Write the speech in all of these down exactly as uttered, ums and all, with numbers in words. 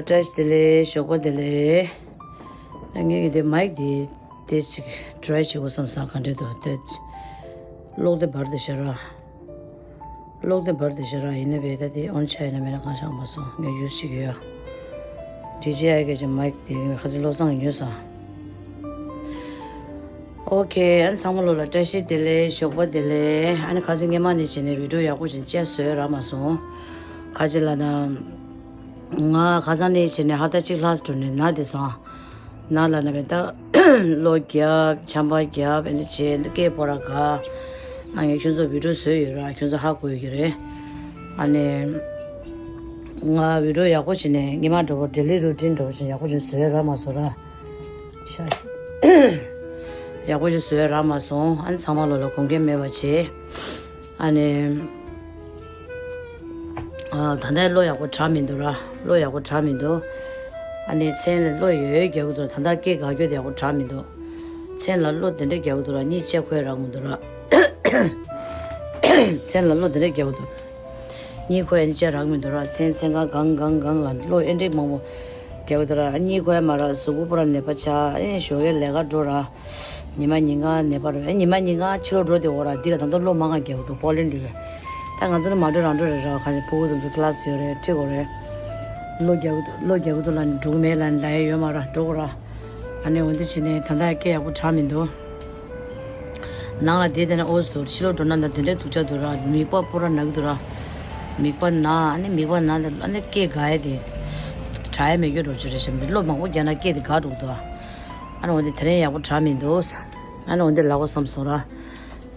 བཀྲ་ཤིས་བདེ་ལེགས། ཞོགས་པ་བདེ་ལེགས། ད་ངས་ཀྱི་དེ་མའིག་དེ་དེ་ཅིག་ཊི་རའི་བྱེད་དགོས་བསམ་སོང་། ག་འདྲས་འདུག་དེ། གློག་དེ་འབར་དེ་ཤ་ར། གློག་དེ་འབར་དེ་ཤ་ར། ཡིན་ན་བས་ད་དེ་ཨོན་ཆ་ཡིན་ན་མེད་ན་གང་ཤང་མ་སོང་། ངས་ཡུས་ཤིག་ཡོད། ཌི་ཇེ་ཨའི་གི་ཅིག་མའིག་དེ་ཁ་ཚི་བློ་བཟང་ཉོས་སོང་། ཨོ་ཁེ། ཨ་ནི་ཚང་མ་ལོ་ལ་བཀྲ་ཤིས་བདེ་ལེགས། ཞོགས་པ་བདེ་ལེགས། ཨ་ནི་ཁ་སང་སྔས་མ་ནས་བྱས་ནས་བི་ཌིའོ་ཡག་པོ་ཅིག་བཅས་བཟོས་རག་མ་སོང་། ཁ་ཅིག་ལ་ན། ང་ཁ་སང་ནས་བྱས་ནས་ཧབ་ཏ་གཅིག་ལྷག་འགྲོ་ནས་ན་བསྡད་སོང་། ན་ལ་ན་བས་ད། གློ་རྒྱབ། ཆམ་པ་རྒྱབ། ཨ་ནི་བྱས་ནས་སྐེ་སྤོ་ར་ག་ཨ་ངས་ཁྱོད་ཚོ་བི་ཌིའོ་བཟོས་ཡོད་ར། ཁྱོད་ཚོ་ཧ་གོ་ཡོད་ཀྱི་རེད། ཨ་ནི། ང་བི་ཌིའོ་ཡག་པོ་བྱས་ནས་སྔས་མ་འདྲ་པོ་ཌེ་ལི་རུ་ཊིན་འདྲ་པོ་བྱས་ནས་ཡག་པོ་བྱས་བཟོས་རག་མ་སོང་ར། ཤ། ཡག་པོ་ཞིག་བཟོས་རག་མ་སོང་། ཨ་ནི་ཚང་མ་ལོ་ལ་དགོངས་འགལ་མེད་པ་བྱེད། ཨ་ནི། ཨ། ད་ལྟ་གློ་ཡག་པོ་དྲག་མི་འདུག་ར། གློ་ཡག་པོ་དྲག་མི་འདུག་ཨ་ནི་མཚན་ལ་གློ་ཡོད་ཡོད་རྒྱག་གི་འདུག་ད་ལྟ་སྐེ་འགག་རྒྱུ་དེ་ཡག་པོ་དྲག་མི་འདུག་མཚན་ལ་གློ་དེ་འདྲ་རྒྱག་གི་འདུག་ར། གཉིད་ཆད་ཁོས་རག་མི་འདུག་ར། མཚན་ལ་གློ་དེ་འདྲ་རྒྱག་གི་འདུག་གཉིད་ཁོ་ཡང་ཅི་རག་མི་འདུག་ར། མཚན་མཚན་གང་གང་གང་གང་ལ་གློ་ཨེ་འདྲས་མང་པོ་རྒྱག་གི་འདུག་ར། གཉིད་ཁོ་ཡང་མ་རག་གཟུགས་པོ་པུ་ར་ནད་པ་ཆགས། ཨེ་ཞོགས་ཀས་ལས་ཀ་འགྲོ་ར། ཉི་མ་ཉིན་གང་ནད་པ་རེད། ཨེ་ཉི་མ་ཉིན་གང་ཕྱི་ལོགས་འགྲོ་བསྡད་འོ་ར། འདི་ལ་ད་དུང་གློ་མང་ང་རྒྱག་གི་འདུག་པོ་ལན་འགྲོ་གི། ད་ང་ཚོ་ནི་མ་འགྲོ་རང་འགྲོ་རེད་ར། ག་ཞིག་ཕྲུ་གུ་དེ་ཚོ་ཀི་ལ་སི་ཡོད་རེད། ཁྲིད་དགོས་རེད། གློ་རྒྱག་གི་འདུག་གློ་རྒྱག་གི་འདུག་ལབ་ནས་འགྲོ་གི་མེད་ལབ་ནས་ལབ་ཡ་ཡོད་མ་ར། འགྲོ་དགོས་ར། ཨ་ནི་འོ་འདི་བྱས་ནས་ད་ལྟ་སྐད་ཡག་པོ་གྲགས་མི་འདུག་ནང་ལ་བསྡད་བསྡད་ན་ཨོ་ཙི་འདུག་ཕྱི་ལོགས་འགྲོ་ན་ད་དེ་འདྲའི་སྡུག་ཅག་འདུག་ར། མིད་པ་པུ་ར་ན་གི་འདུག་ར། མིད་པ་ན། ཨ་ནི་མིད་པ་ན་ད་ཨ་ནི་སྐེ་འགག་ཡ་དེ། དྲག་ཡ་མེད་རྒྱུ་འགྲོ་ཆོག་རེད་བཤད་མི་འདུག་གློ་མང་པོ་རྒྱག་ན་སྐེ་དེ་འགག་འགྲོ་གི་འདུག་ཨ་ནི་འོ་དེ་དེ་རིང་ཡག་པོ་གྲགས་མི་འདུག་ཨ་ནི་འོ་དེ་ལབ་དགོས་བསམ་སོང་ར།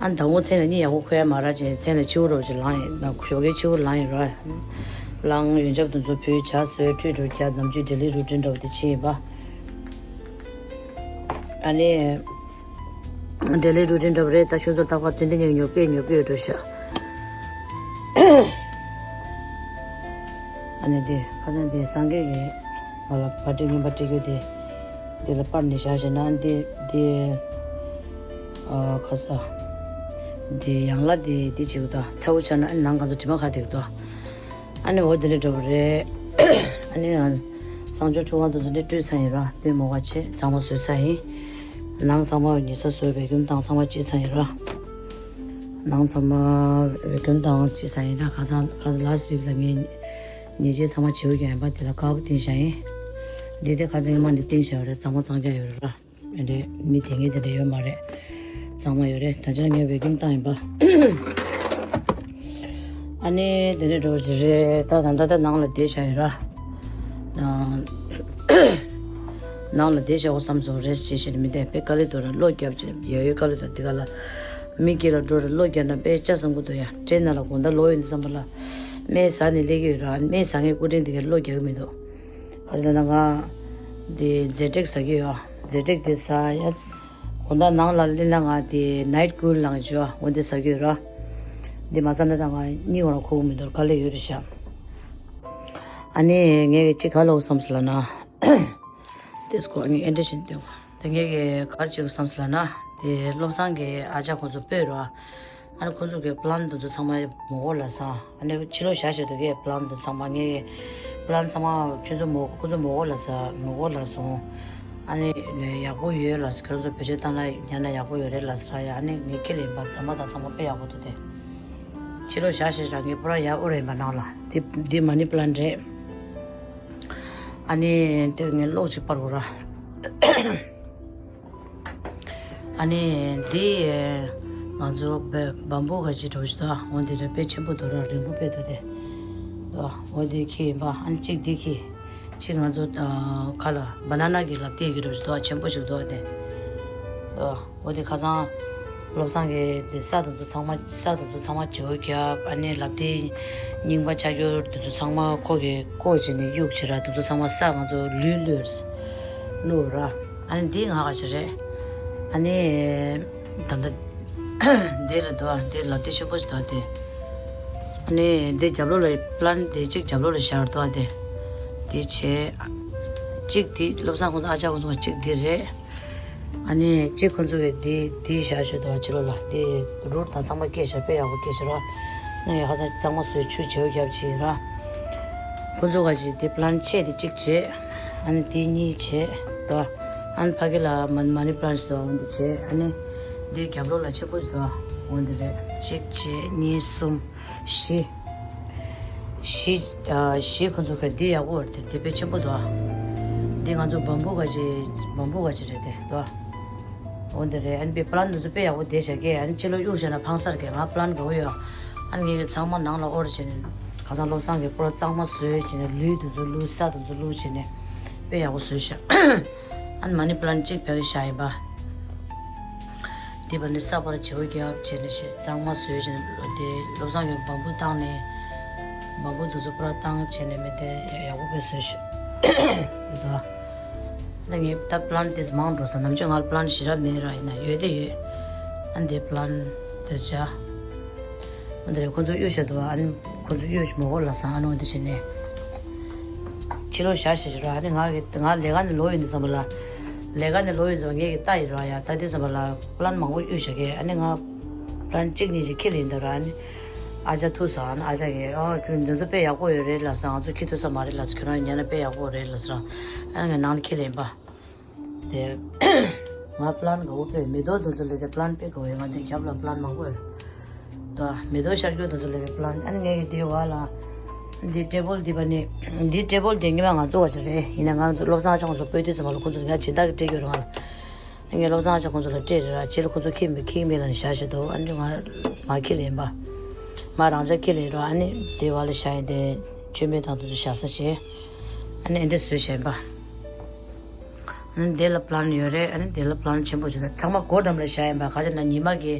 ཨ་ནི་ད་འོ་མཚན་ལ་གཉིད་ཡག་པོ་ཁུག་ཡ་མ་རག་ཅེས་མཚན་ལ་ཕྱི་པོ་འདྲ་པོ་ཅིག་ལངས་ཡིན་ན། ཞོགས་ཀའི་ཕྱི་པོ་ལངས་ཡིན་ར། ལངས། ཡོན་ཆབ་དེ་ཚོ་ཕུལ། ཇ་བཟོས། ཁྲུས་འགྲོ་རྒྱག་ནམ་རྒྱུན་ཌེ་ལི་རུ་ཊིན་འདྲ་པོ་དེ་བྱས་ཡིན་པ། ཨ་ནི། ཌེ་ལི་རུ་ཊིན་འདྲ་པོ་རེད། ད་ཁྱོད་ཚོར་ལྟ་བ་དོན་དེ་ཉོབ་ཉོབ་སྐད་ཉོབ་སྐད་འགྲོ་ཤག་ཨ་ནི་དེ་ཁ་སང་དེ་སངས་རྒྱས་ཀྱི་ང་ལ་བ་ཏྲི་རྔན་པ་སྤྲད་རྒྱུ་དེ། དེ་ལ་པར་ནས་བཞག་བྱས་ན་དེ་དེ། ཨ་ཁ་ས། དེ་ཡང་ལ་དེ་དེ་བྱེད་གི་འདུག་ཚ་བོ་ཆགས་ན་ཨ་ནི་ནང་གང་ཚ་དྲི་མ་ཁ་བསྡད་གི་འདུག་ཨ་ནི་འོ་དེ་འདྲ་འདྲ་པོ་རེད། ཨ་ནི་ང་གསང་སྤྱོད་ཁྲུས་ཁང་དུ་འདི་འདྲ་སྤྲོད་ཚར་ཡིན་ར། སྟོན་མོ་བ་ཆེ་ཚང་མ་བཟོས་ཚར་ཡིན། ནང་ཚང་མ་ཉལ་ས་བཟོས། བད་ཀན་བཏང་། ཚང་མ་བྱས་ཚར་ཡིན་ར། ནང་ཚང་མ་བད་ཀན་བཏང་བྱས་ཚར་ཡིན་ར། ཁ་སང་ཁ་སང་ལ་སི་ཝིག་ལ་ངས་ཉལ་ཆས་ཚང་མ་བྱེའུ་རྒྱག་ཡིན་པ། དེ་ལ་དཀར་པོ་བཏིང་བཞག་ཡིན། འདི་དེ་ཁ་སང་ཉི་མ་འདི་བཏིང་བཞག་ཡོད་རེད། གཙང་མ་གཙང་རྐྱང་ཡོད་རེད་ར། འདི་མི་དེ་ངས་དེ་འདྲ་ཡོད་མ་རེད། གཙང་མ་ཡོད་རེད། ད་ཆ་ངས་བད་ཀན་བཏང་ཡིན་པ། ཨ་ནི་དེ་འདྲ་འགྲོ་གི་རེད། ད་ད་ད་ད་ནང་ལ་བསྡད་བཞག་ཡོད་ར། ནང་ལ་བསྡད་བཞག་དགོས་བསམ་སོང་། རེས་བྱེད་བཞིན་མི་བསྡད། དཔེ་དཀའ་ལས་འདུག་ར། གློ་རྒྱབ་ཅིག་ཡོད་ཡོད་དཀའ་ལས་འདུག་འདི་ག་ལ་མི་སྒེར་ལ་འགྲོ་ར། གློ་རྒྱབ་ན་དཔེ་ལྕགས་ཟམ་གུ་འདུག་ཡ། སྤྲད་ན་ལ་དགོང་དག་ལོག་ཡོང་དུས་ཙམ་པ་ལ་སྨན་ཟ་ནས་སླེབས་ཀྱི་ཡོད་ར། སྨན་ཟ་མཁན་སྐུ་དྲིན་འདི་གའི་གློ་རྒྱག་གི་མི་འདུག་ག་ཅི་ལབ་ན་ང་འདི་ཛེ་ཊེག་ཟ་གི་ཡོད། ཛེ་ཊེག་འདི་ཟ་ཡ། དགོང་དག་ནང་ལ་སླེབས་ན་ང་དེ་ནའིཊ་ཀུལ་ལངས་བྱོས། འོ་འདི་ཟ་གི་ཡོད་ར། འདི་མ་ཟ་ན་ད་ང་གཉིད་ཁོ་རང་ཁུག་གི་མི་འདུག་དཀའ་ལས་ཡོད་རེད་ཤག་ཨ་ནི་ངས་གཅིག་ག་ལབ་དགོས་བསམ་སོང་ལབ་ན། དེ་སྐོར་ངས་ཨེ་འདྲ་ཞིག་འདོན་དགོས། ད་ངས་ག་རེ་བྱེད་དགོས་བསམ་སོང་ལབ་ན། དེ་བློ་བཟང་གི་ཨ་ཅག་ཁོང་ཚོ་སྤོས་ར། ཨ་ནི་ཁོང་ཚོ་གི་པི་ལན་དེ་ཚོ་ཚང་མ་མོ་གོ་ལ་ས། ཨ་ནི་ཕྱི་ལོགས་བཞག་བཞག་འདུག་གས། པི་ལན་དེ་ཚང་མ་ངས་པི་ལན་ཚང་མ་ཁྱོད་ཚོ་མོ་ཁོ་ཚོ་མོ་གོ་ལ་ས། མོ་གོ་ལ་སོང་། ཨ་ནི་ཡག་པོ་ཡོད་ལ་ས། ཁྱོད་ཚོ་བེད་སྤྱོད་བཏང་ན་ཡང་ན་ཡག་པོ་ཡོད་རེད་ལ་ས་ཡ། ཨ་ནི་ངས་ཁས་ལེན་པ་ཚང་མ་དང་ཚང་མ་དཔེ་ཡག་པོ་འདུག་སྟེ། ཕྱི་ལོགས་བཞག་བཞག་ར་ངས་པུ་ར་ཡར་དབུར་ཡིན་པ་ནང་ལ། དེ་དེ་མ་ནི་པི་ལན་རེད། ཨ་ནི་དེ་ངས་གློག་ཅིག་སྤར་དགོས་ར། ཨ་ནི་འདི་ང་ཚོ་བ་བམ་བུ་ག་ཅིག་འགྲོ་ཞིག་དང་འོ་འདི་ར་དཔེ་ཆེན་པོ་འདུག་ར། རིང་པོ་དཔེ་འདུག་སྟེ། འོ་འདི་ཁྱེར་ཡིན་པ། ཨ་ནི་གཅིག་འདི་ཁྱེར། གཅིག་ང་ཚོ་ཁ་ལ་བ་ན་ན་གི་ལབ་སྟེ་གི་འགྲོ་ཞིག་འདུག་ཆེན་པོ་ཞིག་འདུག་སྟེ། འོ་འདི་ཁ་སང་བློ་བཟང་གི་འདི་ས་དང་དུ་ཚང་མ་ས་དང་དུ་ཚང་མ་བྱེའུ་རྒྱབ། ཨ་ནི་ལབ་སྟེ་རྙིང་པ་ཆགས་རྒྱུ་དེ་ཚོ་ཚང་མ་ཁོ་གི་བཀོག་བྱས་ནས་གཡུག་བྱས་ར། དེ་ཚོ་ཚང་མ་ས་ང་ཚོ་ལུས་ལུས་བླུགས་ར། ཨ་ནི་འདི་ང་ག་ཅི་རེད། ཨ་ནི་ད་ལྟ་འདི་ལ་འདུག་འདི་ལབ་སྟེ་ཆེན་པོ་ཞིག་འདུག་སྟེ། ཨ་ནི་འདི་རྒྱབ་ལོགས་ལ་པི་ལན་འདི་གཅིག་རྒྱབ་ལོགས་ལ་བཞག་འདུག་སྟེ། འདི་བྱས། གཅིག་འདི་བློ་བཟང་ཁོང་ཚོ་ཨ་ཅག་ཁོང་ཚོ་གཅིག་འདི་རེད། ཨ་ནི་གཅིག་ཁོང་ཚོ་གི་འདི་འདི་བཞག་བཞག་འདུག་ཕྱི་ལོགས་ལ། འདི་རུལ་དང་གཙང་མ་སྐྱེས་བཞག་དཔེ་ཡག་པོ་སྐྱེས་བཞག་ར། ང་ཡ་ཁ་སང་གཙང་མ་བཟོས་ཆུ་བྱེའུ་རྒྱབ་བྱས་ར། ཁོ་ཚོ་ག་ཅིག་དེ་པི་ལན་ཆེ་དེ་གཅིག་བྱས། ཨ་ནི་དེ་གཉིས་བྱས་དོ། ཨ་ནི་ཕ་གི་ལ་མ་མ་ནི་པི་ལན་ཞིག་དོ་འོན་དེ་བྱས། ཨ་ནི་དེ་རྒྱབ་ལོགས་ལ་ཆེན་པོ་ཞིག་དོ་འོན་དེ་རེད། གཅིག་བྱས་གཉིས་གསུམ་བཞི། བཞི་ཨ་བཞི་ཁོ་ཚོ་ག་དེ་ཡག་པོ་རེད། དེ་དཔེ་ཆེན་པོ་དོ། དེ་ང་ཚོ་བམ་བུ་ག་ཅིག་བམ་བུ་ག་ཅིག་རེད་དེ་དོ། འོ་འདི་རེད། ཨ་ནི་པི་པི་ལན་འདི་ཚོ་དཔེ་ཡག་པོ་བསྡད་བཞག་གི། ཨ་ནི་ཕྱི་ལོགས་གཡུག་བཞག་ན་ཕངས་ས་རེད་གི། ང་པི་ལན་དགའ་པོ་ཡོད། ཨ་ནི་ངས་ཚང་མ་ནང་ལ་ཨོར་བྱས་ནས་ཁ་སང་བློ་བཟང་གིས་པུ་ར་གཙང་མ་བཟོས་བྱས་ནས་ལུད་འདི་ཚོ་བླུགས། ས་འདི་ཚོ་བླུགས་བྱས་ནས་དཔེ་ཡག་པོ་བཟོས་བཞག་ཨ་ནི་མ་ནི་པི་ལན་གཅིག་ཕ་གི་བཞག་ཡིན་པ། འདི་པ་ནི་ས་པར་བྱེའུ་རྒྱབ་བྱས་ནས་ཞེས་གཙང་མ་བཟོས་བྱས་ནས་ལོ་དེ་བློ་བཟང་གིས་བམ་བུ་བཏང་ནས་བམ་བུ་འདི་ཚོ་པུ་ར་བཏང་བྱས་ནས་མི་དེ་ཡག་པོ་དཔེ་བཟོས་བཞག་འདི་དག་ད་ངས་ད་པི་ལན་དེ་མང་འགྲོ་ས། ནམ་རྒྱུན་ང་ལ་པི་ལན་ཞེ་དྲག་མེད་ར། ཡིན་ན་ཡོད་དེ་ཡོད། ཨ་འདི་པི་ལན་དེ་བྱ། ཨ་འདི་རེད། ཁོ་ཚོ་གཡུག་བཞག་འདུག་ཨ་ནི་ཁོ་ཚོ་གཡུག་མོ་གོ་ལ་སང་ཨ་ནོ་འདི་བྱས་ནས། ཕྱི་ལོགས་བཞག་བཞག་བཞག་ར། ཨ་ནི་ང་གི་ང་ལས་ཀ་ནས་ལོག་ཡོང་དུས་ཙམ་པ་ལ། ལས་ཀ་ནས་ལོག་ཡོང་དུས་ཙམ་པ་ངས་ཀྱི་ལྟ་ཡི་ར་ཡ། ད་དུས་ཙམ་པ་ལ་པི་ལན་མང་པོ་གཡུག་བཞག་གི། ཨ་ནི་ང་པི་ལན་གཅིག་གཉིས་ཤིག་ཁྱེར་ཡིན་འདུག་ར། ཨ་ནི་ཨ་ཅག་ཐུག་སོང་། ཨ་ནི་ཨ་ཅག་གིས་ཨ་ཁྱོད་འདི་ཚོ་དཔེ་ཡག་པོ་ཡོད་རེད་ལ་སང་། ང་ཚོ་ཁྱེར་ཐུབ་ས་མ་རེད་ལ་སང་། ཁྱོད་རང་ཉན་ན་དཔེ་ཡག་པོ་རེད་ལ་སང་། ཨ་ནི་ངས་ནང་ནས་ཁྱེར་ཡིན་པ། དེ། ང་པི་ལན་དགའ་པོ་དཔེ་མེ་ཏོག་དེ་ཚོ་ལས་དེ་པི་ལན་དཔེ་དགའ་པོ་ཡོད། ང་དེ་རྒྱབ་ལ་པི་ལན་མང་པོ་ཡོད། དོ། མེ་ཏོག་ཤར་སྐྱོད་དེ་ཚོ་ལས་པི་ལན། ཨ་ནི་ངས་ཀྱི་དེ་བ་ལ། འདི་ཊེ་བལ་འདི་པ་ནི། འདི་ཊེ་བལ་དེ་ངེད་མ་ང་ཚོ་བ་ཞིག་རེད། ཡིན་ན་ང་ཚོ་བློ་བཟང་ཨ་ཅག་ཁོང་ཚོ་སྤོས་དུས་ཙམ་པ་ལ་ཁོང་ཚོ་ང་སྦྱིན་བདག་གི་སྤྲད་ཡོད་རེད་ང་ལ། ངས་བློ་བཟང་ཨ་ཅག་ཁོང་ཚོ་ལ་སྤྲད་རེད་ར། ཁྱེད་ལ་ཁོང་ཚོ་ཁྱིམ་ཁྱིམ་མེད་ལ་ནི་བཞག་བཞག་འདུག་ཨ་ནི་ང་མ་ཁྱེར་ཡིན་པ། མ་རང་ཅག་ཁྱེར་ཡིན་རོ། ཨ་ནི་དེ་བ་ལ་བཞག་ཡིན་དེ་བཅོས་མེད་དང་དེ་ཚོ་བཞག་ས་བྱས། ཨ་ནི་ཨེ་འདྲས་བཟོས་བཞག་ཡིན་པ། ཨ་ནི་དེ་ལ་པི་ལན་ཡོད་རེད། ཨ་ནི་དེ་ལ་པི་ལན་ཆེན་པོ་ཞིག་དང་ཚང་མ་སྒོ་འགྲམ་ལ་བཞག་ཡིན་པ། ག་ཅི་ན་ཉི་མ་གི་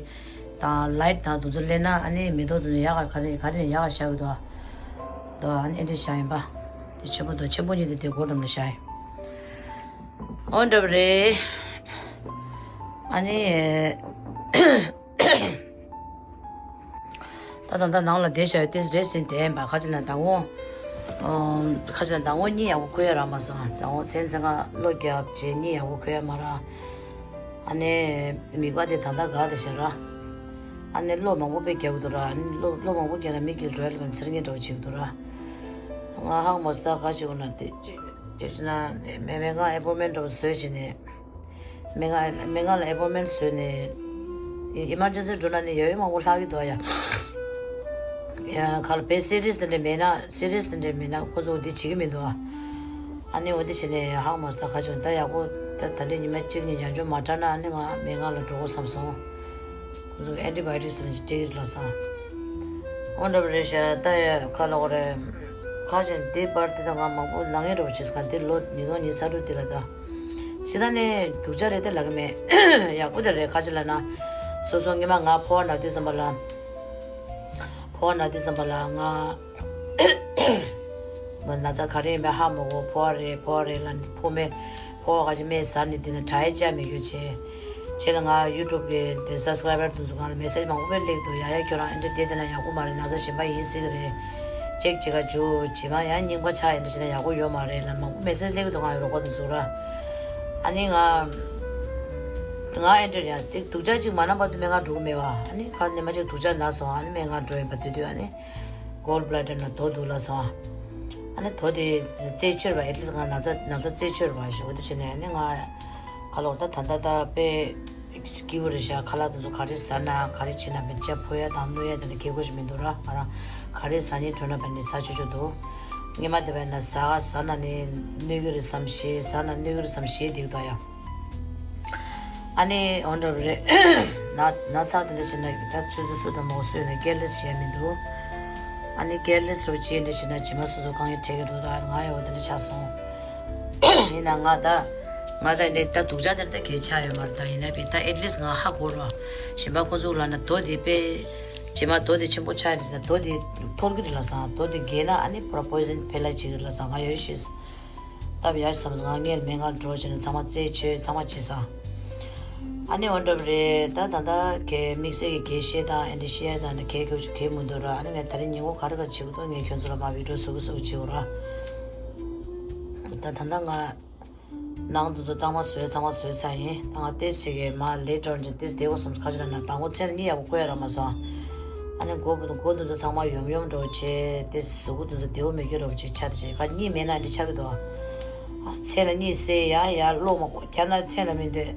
དང་ལའིཊ་དང་དེ་ཚོ་སླེབས་ན་ཨ་ནི་མེ་ཏོག་དེ་ཚོ་ཡག་ག་ག་རེ་ག་རེ་ཡག་ག་བཞག་གི་འདུག་ཨ། འདུག་ཨ་ནི་ཨེ་འདྲས་བཞག་ཡིན་པ། དེ་ཆེན་པོ་དང་ཆེན་པོ་གཉིས་དེ་དེ་སྒོ་འགྲམ་ལ་བཞག་ཡིན། འོ་འདྲ་བ་རེད། ཨ་ནི། ད་ད་ད་ནང་ལ་བསྡད་བཞག་ཡོད་དེ་རེད་ཟེར་བསྡད་ཡིན་པ། ཁ་ཅིག་ན་ཟླ་ངོ་། ཨོ། ཁ་ཅིག་ན་ཟླ་ངོ་གཉིས་ཡག་པོ་འཁོར་ཡ་རག་མ་སོང་། ཟླ་ངོ་མཚན་ཚེ་ང་གློ་རྒྱབ་རྗེས་གཉིས་ཡག་པོ་འཁོར་ཡ་མ་རག་ཨ་ནི། མིད་པ་དེ་ད་ལྟ་འགག་བསྡད་བཞག་ར། ཨ་ནི་གློ་མང་པོ་དཔེ་རྒྱག་གི་འདུག་ར། ཨ་ནི་གློ་གློ་མང་པོ་རྒྱག་ན་མིག་གི་འགྲོ་ཡ་ལ་ཚེར་ངན་འདྲ་པོ་བྱེད་ཀྱི་འདུག་ར། ང་ཧང་མོ་སི་ད་ག་ཅིག་འོ་ན་དེ་ཅི་ཅི་ཅི་ན་མེ་མེ་ང་ཨེ་པོ་མེན་འདྲ་པོ་བཟོས་བྱས་ནས། མེ་ང་མེ་ང་ལ་ཨེ་པོ་མེན་བཟོས་ནས། ཨི་མར་ཇེན་སི་འགྲོ་ན་ནི་ཡོད་ཡོད་མང་པོ་ལྷག་གི་འདུག་ཡ། ཡ་ག་ལ་བེ་སི་རི་ཡས་དེ་འདྲ་མེད་ན་སི་རི་ཡས་དེ་འདྲ་མེད་ན་ཁོ་ཚོ་འདི་བྱེད་ཀྱི་མི་འདུག་ཨ། ཨ་ནི་འོ་དེ་བྱས་ནས་ཧང་མོ་སི་ད་ག་ཅིག་ད་ཡག་པོ་ད་ད་ལྟ་ཉི་མ་གཅིག་གཉིས་ཡང་ཅུང་མ་དྲག་ན་ཨ་ནི་ང་མེ་ང་ལ་འགྲོ་དགོས་བསམ་སོང་། ཁོ་ཚོ་ཨེན་ཊི་བའི་ཡོ་ཊིག་ཟེར་ནས་སྤྲད་ཀྱི་ལབ་སོང་། འོ་འདྲ་པོ་རེད་ཤག་ད་ཡ་ཁ་ལོག་རེད། ཁ་ཞན་འདི་པར་དེ་ད་ང་མང་པོ་ལངས་ཡས་འགྲོ་བྱེད་ག་འདི་ལོ་ཉིས་སྟོང་ཉི་ཤུ་རྩ་དྲུག་འདི་ལ་ད། ཕྱི་ད་ནས་སྡུག་ཅག་རེད་དེ་ལབ་ཀྱི་མེད། ཡག་པོ་དེ་རེད། ཁ་ཅིག་ལབ་ན། སོ་སོ་སྔོན་མ་ང་ཕོ་བ་ན་དུས་ཙམ་པ་ལ། ཕོ་བ་ན་དུས་ཙམ་པ་ལ་ང་། ང་ན་ཚ་ག་རེ་ཡིན་པའི་ཧ་མ་གོ། ཕོ་བ་རེད་ཕོ་བ་རེད་ལབ་ནས་ཕོ་མེད། ཕོ་བ་ག་ཅིག་མེད་ཟ་ནས་དེ་ནས་དྲ་ཡ་བཅར་མི་རྒྱུ་བྱས། རྗེས་ལ་ང་ཡུ་ཊུབ་གི་དེ་སབ་སི་ཀ་རའི་བར་དེ་ཚོ་སྒང་ལ་མེ་སེ་ཇི་མང་པོ་དཔེ་སླེབས་འདུག་ཡ་ཡ་ཁྱོད་རང་ཨེ་འདྲ་བསྡད་བསྡད་ན་ཡག་པོ་མ་རེད། ན་ཚ་གཞན་པ་ཡིན་སྲིད་ཀྱི་རེད། ཅེག་བྱེད་ག་འཇུག་རྗེས་མ་ཡང་རྙིང་པ་ཆགས་ཡིན་འདྲ་བྱས་ན་ཡག་པོ་ཡོད་མ་རེད་ལབ་མང་པོ་མེ་སེ་ཇི་སླེབས་ཀྱི་འདུག་ང་ཡི་རོགས་པ་དེ་ཚོ་ར། ཨ་ནི་ང་། ང་ཨེ་འདྲ་ཡ་དེ་སྡུག་ཅག་ཅིག་མ་ན་བར་དུ་སྨན་ཁང་འགྲོ་གི་མེད་པ། ཨ་ནི་ཁ་ནས་མ་ཅིག་སྡུག་ཅག་ན་སོང་། ཨ་ནི་སྨན་ཁང་འགྲོ་ཡིན་པ་དེ་དུས་ཨ་ནི། གོལ་ཌི་བྷི་ལེ་ཌར་ནང་རྡོ་འདུག་ལབ་སོང་། ཨ་ནི་རྡོ་དེ་རྩད་ཆོད་པ། ཨེ་ཊི་ལིསཊ་ང་ན་ཚ་ན་ཚ་རྩད་ཆོད་པ་ཞིག་འོ་དེ་བྱས་ནས་ཨ་ནི་ང་ཁ་ལོག་ད་ད་ད་ད་དཔེ་སྐྱིད་པོ་རེད་ཤག་ཁ་ལག་དེ་ཚོ་ག་རེ་ཟ་ན་ག་རེ་བྱེད་ན་བན་ཆ་ཕོ་ཡ་དང་གནོད་ཡ་དེ་འདྲ་གལ་དགོས་ཞིག་མི་འདུག་ར། ང་རང་ག་རེ་ཟ་སྙིང་བྲོ་ན་བན་ནི་ཟ་ཆོག་ཆོག་འདུག་སྔོན་མ་དེ་བས་ན་ཟ་ཟ་ན་ནི་གནོད་གི་རེད་བསམ་ཞེས་ཟ་ན་གནོད་གི་རེད་བསམ་ཞེས་བསྡད་ཀྱི་འདུག་ཡ། ཨ་ནི་འོ་འདྲ་རེད། ན་ན་ཚ་དེ་འདྲ་བྱས་ན་ད་ཆུ་ཚོད་སུ་དང་མོ་སུ་ཡིན་ན་ཀེར་ལེ་སི་བྱས་མི་འདུག་ཨ་ནི་ཀེར་ལེ་སི་རུ་བྱས་འདྲ་བྱས་ན་རྗེས་མ་སོ་སོ་དཀའ་ངལ་འཕྲད་ཀྱི་འདུག་ད་ང་ཡང་འོ་དེ་འདྲ་ཆགས་སོང་། ཡིན་ན་ང་ད་ང་ད་འདི་ད་སྡུག་ཅག་དེ་འདྲ་ད་གལ་ཆགས་ཡོད་མ་རེད། ད་ཡིན་ན་བི་ད་ཨེཊ་ལིསཊ་ང་ཧ་གོ་རོགས། གཞན་པ་ཁོ་ཚོ་ལ་ན་རྡོ་དེ་དཔེ་རྗེས་མ་རྡོ་དེ་ཆེན་པོ་ཆགས་འདྲ་ན་རྡོ་དེ་འཐོར་གི་རེད་ལབ་སོང་། རྡོ་དེ་འགས་ན་ཨ་ནི་པོ་ར་པོའི་ཟན་འཕེལ་ལ་བྱེད་ཀྱི་རེད་ལབ་སོང་། ང་ཡོད་ཤེས། སྟབས་ཡག་བསམ་སོང་། ང་སྔས་ལ་སྨན་ཁང་འགྲོ་བྱས་ནས་ཚང་མ་རྩད་ཆོད་ཚང་མ་བྱས་སོང་། ཨ་ནི་འོ་འདྲ་པོ་རེད། ད་ད་ལྟ་གའི་དམིགས་བསལ་གྱི་དགེ་བཤེས་དང་ཨེ་འདྲ་བཤད་ཡ་དང་འདྲ་གའི་སྐད་ཆ་གའི་མི་འདུག་ར། ཨ་ནི་ངས་ད་རིང་ཉིན་གུང་ག་རེ་ག་རེ་བྱེད་དགོས་འདུག་ངས་ཁྱོད་ཚོ་ལ་མར་བི་ཌི་ཡོ་བཟོ་གི་བཟོ་གི་བྱེད་དགོས་ར། ད་ད་ལྟ་ང་ནང་དུ་ཚོ་གཙང་མ་བཟོས་གཙང་མ་བཟོས་ཚར་ཡིན། ད་ང་ཏེས་བྱེད་གི་མ་ལེ་ཊར་འདྲ་ཏེས་བསྡད་དགོས་བསམ། ཁ་ཅིག་ལ་ན་དང་པོ་མཚན་གཉིད་ཡག་པོ་ཁུག་ཡ་རག་མ་སོང་། ཨ་ནི་མགོ་བོ་དང་མགོ་དེ་ཚོ་ཚང་མ་ཡོམ་ཡོམ་འདྲ་བོ་བྱས་ཏེ། གཟུགས་པོ་དེ་ཚོ་བདེ་བོ་མེད་རྒྱུ་འདྲ་བོ་ཅིག་ཆགས་ཏེ་བྱས། ག་གཉིད་མེད་ན་འདི་ཆགས་ཀྱི་འདུག་ཨ། མཚན་ལ་གཉིད་སད་ཡ་ཡ་གློ་མང་པོ་བརྒྱབ་ན་མཚན་ལ་མི་འདོད།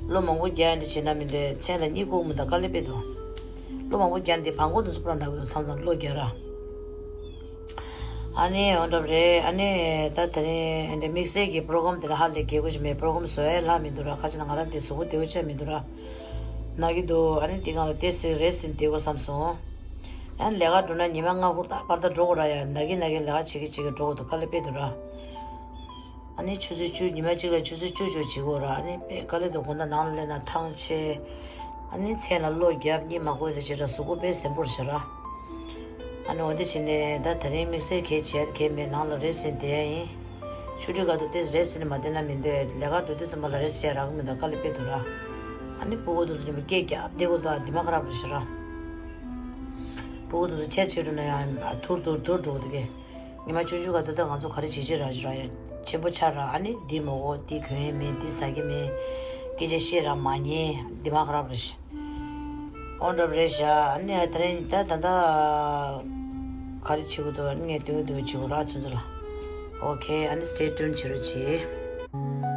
གློ་མང་པོ་བརྒྱབ་འདི་བྱས་ན་མི་འདོད། མཚན་ལ་གཉིད་ཁུག་མི་འདུག་དཀའ་ལས་དཔེ་འདུག་གློ་མང་པོ་བརྒྱབ་འདི་བྲང་ཁོག་དེ་ཚོ་པུ་ར་ན་གི་འདུག་མཚམས་མཚམས་གློ་བརྒྱབ་ར། ཨ་ནི་འོ་འདྲ་རེད། ཨ་ནི་ད་དེ་རིང་འདི་དམིགས་བསལ་གྱི་པོ་རོ་གྷ་རམ་དེ་ལ་ཧ་ལས་གལ་དགོས་ཞིག་མེད། པོ་རོ་གྷ་རམ་བཟོ་ཡ་ལྷག་མི་འདུག་ར། ཁ་ཅིག་ན་ང་རང་དེ་གཟུགས་པོ་བདེ་བོ་ཆགས་མི་འདུག་ར། ན་གི་འདུག་ཨ་ནི་དེ་སྒང་ལ་ཏོག་ཙམ་རེ་སི་ཊི་བྱས་ན་བདེ་གོ་བསམ་སོང་། ཨ་ནི་ལས་ཀ་འགྲོ་ན་ཉི་མ་ལྔ་ཧུར་ཐག་པར་ཐག་འགྲོ་དགོས་ར། ཡ་ན་གི་ན་གི་ལས་ཀ་བྱེད་ཀྱི་བྱེད་ཀྱི་འགྲོ་དགོས་འདུག་དཀའ་ལས་དཔེ་འདུག་ར། ཨ་ནི་ཆུ་ཚོད་བཅུ། ཉི་མ་གཅིག་ལ་ཆུ་ཚོད་བཅུ་བཅུ་བྱེད་དགོས་ར། ཨ་ནི་དཔེ་དཀའ་ལས་འདུག་དགོང་དག་ནང་ལ་སླེབས་ན་ཐང་ཆད། ཨ་ནི་མཚན་ལ་གློ་བརྒྱབ། གཉིད་མ་ཁུག་རེ་བྱེད་ར། གཟུགས་པོ་དཔེ་ཟིང་པོར་བྱེད་ར། ཨ་ནི་འོ་དེ་བྱས་ནས་ད་དེ་རིང་དམིགས་བསལ་གལ་ཆེ་གལ་མེད། ནང་ལ་རེ་སི་ཊི་བྱས་ན་བསྡད་ཡ་ཡིན། ཆུ་ཚོད་ཁ་ཐུག་ཏོག་ཙམ་རེ་སི་ཊི་བྱས་ན་མ་བསྡད་ན་མི་འདོད། ལས་ཀ་འགྲོ་དུས་ཙམ་པ་ལ་རེ་སི་ཊི་བྱས་རག་གི་མི་འདུག་དཀའ་ལས་དཔེ་འདུག་ར། ཨ་ནི་ཕྲུ་གུ་དེ་ཚོ་ཉིན་མོ་སྐད་རྒྱག་བསྡད་དགོས་འདུག་དེ་མ་ཁ་རག་པ་ཞིག་ར། ཕྲུ་གུ་དེ་ཚོ་ཆེར་ཆེར་འགྲོ་ན་ཡང་ཐུར་ཐུར་ཐུར་འགྲོ་གི་འདུག་གས། ཉི་མ་ཆུང་ཆུང་ག་དུས་ད་ང་ཚོ་ག་རེ་བྱེད་ཀྱི་ར་ར་ཡ། ཆེན་པོ་ཆགས་ར། ཨ་ནི་འདི་མ་གོ། འདི་གྱོན་ཡས་མེད། འདི་ཟ་གི་མེད། སྐད་ཆ་བཤད་ར་མ་ཉན། འདི་མ་ཁ་རག་རེད། འོ་འདྲ་རེད་ཤག་ཨ་ནི་དེ་རིང་ད་ད་ད་ག་རེ་བྱེད་དགོས་འདུག་ཨ་ནི་ངས་དུས་དུས་བྱེད་དགོས་ར་ཚོད་ཚོད་ལ། ཨོ་ཁེ། ཨ་ནི་stay tuned བྱེད་རོགས་བྱེད།